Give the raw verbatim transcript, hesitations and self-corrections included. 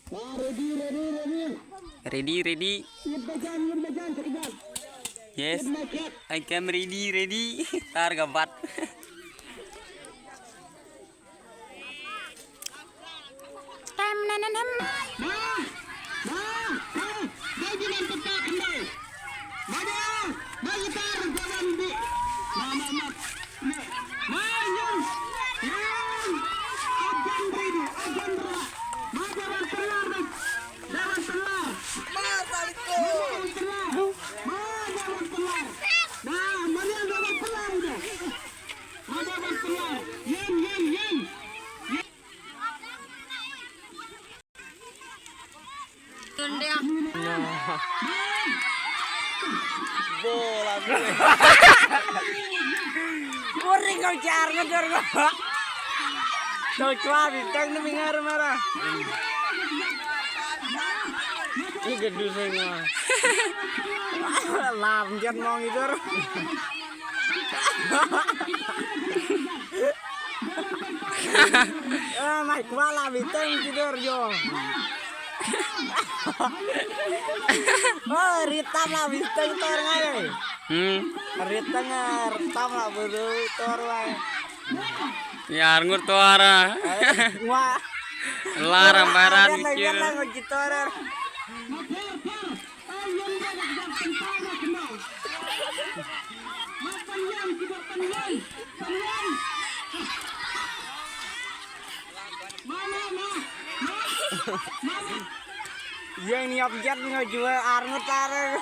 Ready, ready, ready. Ready, ready. Yes. I am ready, ready. Tar ka bat. Time na na nam. Bola gue. Boring kau jar ngejar gua. Kau cua bintang ni mingar marah. Ini gedus semua. Lam jan mau ngidur. Ah, mai kwala biteng tidur jo. Oh, ritam la biteng tor ngai. Hmm. Ritam, ah, ritam la buru tor wai. Yar ngur tor, ah. Wah. Lar ambaran biar mikir. Ngai tor. Yang ni objek ngai jua arngut tare.